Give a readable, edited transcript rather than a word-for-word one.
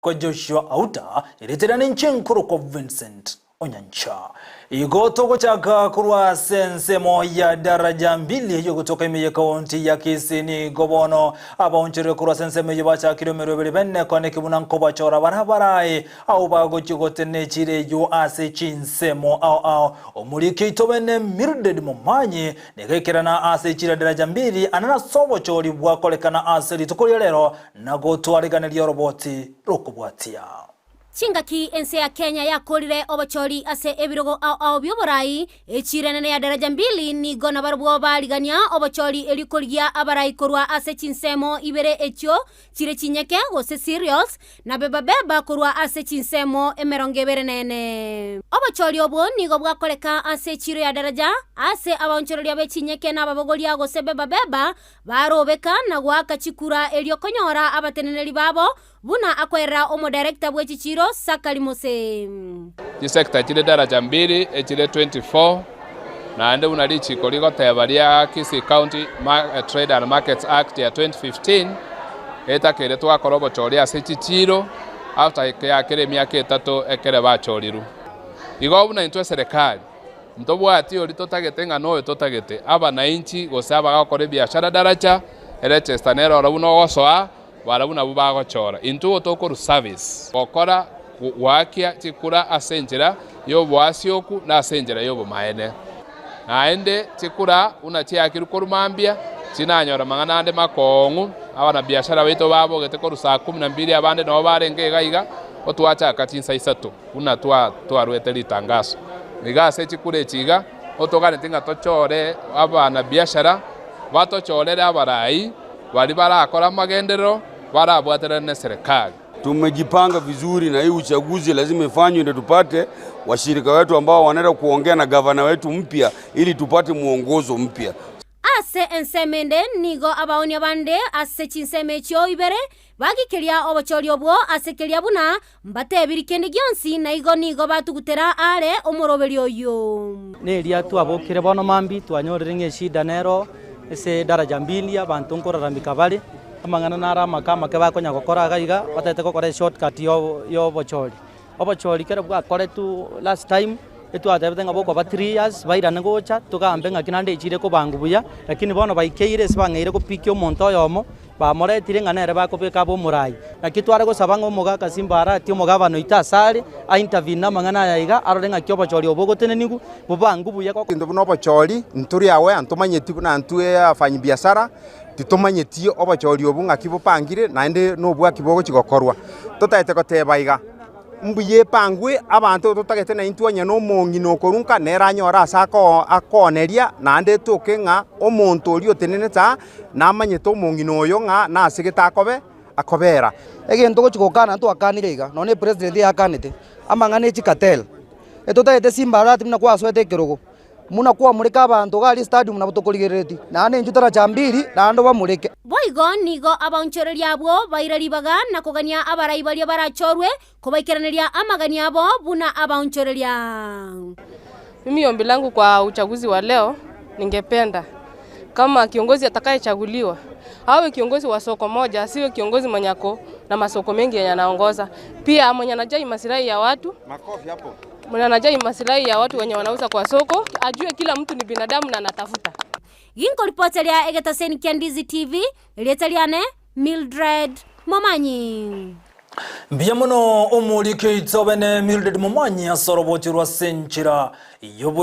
Kwa Joshua Auta, erieta ninche nkorokwa Vincent Onyancha. Igo togochaka korwa ase ensemo ya daraja mbili eyio gotoka ime ye kaunti ya Kisii nigo bono abaonchoreri korwa ase ensemo eyio bachakire emeroberi bene koneki buna nkobachora barabarae ao bagochia gotena echira eyio ase chinsemo ao ao omoriki oito bene Mildred Momanyi nigo aikerana ase echira daraja mbili ane nase obochori bwakorekana ase rituko ria rero Na gotwariganeria oroboti rokobwatia. Chingaki ense ya Kenya yakorire obochori ase ebirogo ao ao bi'oborai, echira enene ya Daraja Mbili nigo nabarobwo barigania obochori erio korigia abarai korwa ase chinsemo ibere echio chire chinyeke gose cereals na beba beba korwa ase chinsemo emerongo ebere nene. Obochori obwo nigo bwakoreka ase echiro ya Daraja ase abaonchoreria be chinyeke na ababogoria gose beba beba Barobeka na goaka chikura erio konyora abateneneri babo, buna akoerera omodirector bwe chichiiro Sakari Mose. Chisector chire daraja mbili echire 24 naende buna richiko rigoteba ria Kisii County Trade and Markets Act ya 2015 etakeire twakora obochori ase chichiiro after yakera emiaka etato ekere bachorirwe. Igo buna intwe eserekari Ntobwati oria totagete ng'a noyo totagete, abanainchi gose abagokora ebiashara daraja, erechesta nere oro buna ogosoa, barabwo nabwo bagochora. Intwe igo tokorwa service, gokora goakia chikura ase enchera y'oboasioku na ase enchera y'obomaene. Naende chikura buna chiakirwe korwa mambia, chinanyora mang'ana ande makong'u, abanabiashara baito babogete korwa saa kumi na mbili abande nabo barenge iga iga, otwachaka chinsa isato. Buna twarwete ritangaso iga ase chikura echi iga, otoganeti ng'a tochore abanabiashara, batochorere abarai baria barakore amagenderero, barabwaterane neserekari. Tumejipanga vizuri na hii uchaguzi lazima ifanywe ndio tupate washirika wetu ambao wanaenda kuongea na gavana wetu mpya ili tupate mwongozo mpya. Ase ensemo ende nigo abaonia bande ase chinsemo echio ibere Bagikeria obochori obwo ase keria buna mbatebiri kende gionsi, na igo nigo batugutera aare omoroberio oyio. Neria twabokire bono mambia twanyorire ng'a eshida nero ase daraja mbili abanto nkoraramika bare, amang'ana naro amake amake bakonya gokora iga iga, batagete gokora eshortcut ya obochori. Obochori ekero bwakoretwe last time, etwatebete ng'a bokoba three years, bairane gocha, togambe ng'aki naende echire kobangwa buya, lakini bono baikeire ase bang'eire gopikia omonto oyomo, bamoretire ng'a nere bakobeka abe omorai. Naki tware gosaba ng'a omogaka Simba Arati omogabana oito ase are, a intervene namang'ana aya iga, arore ng'aki obochori obo bogoteneniwu, bobangwe buya. Intwe buna obochori, ntore aware, ntomanyeti buna intwe abafanyibiasara, titomanyeti obochori obwo ng'aki bopangire, naende nobwaki bogochia gokorwa. Totagete goteba iga, mbuya epangwe, abanto totagete naintwe onye na omong'ina okorwa nka, nere anyore ase ako akooneria, naende etoke ng'a omonto oria otenenete aa, namanyete omong'ina oyo ng'a nasegete akobe akobera. Egento ogochia gokana ntwakanire iga, nonya epresident yakanete, amang'ana e chicartel, etotagete simba alert buna kwasoete ekerogo. Buna kwamoreka abanto iga aria estadium nabo tokorigereretie, naende intwe taracha mbiri naende obamoreke. Boigo nigo abaonchoreria abwo baira ribaga na kogania abarai baria barachorwe kobaikeraneria amagani abo buna abaonchoreria. Mimi ombi langu kwa uchaguzi wa leo ningependa kama kiongozi atakayechaguliwa awe kiongozi wa soko moja, asiwe kiongozi mwenye ako na masoko mengi yenye anaongoza. Pia mwenye anajali masilahi ya watu. Makofi hapo. Mwenye anajali masilahi ya watu wenye wanauza kwa soko, ajue kila mtu ni binadamu na anatafuta. Ginkoripoteria egetaseni kia Ndizi TV, erieta riane Mildred Momanyi. Mbuya mono omoriki oito bene Mildred Momanyi ase orobochi rwa ase enchera y'obo.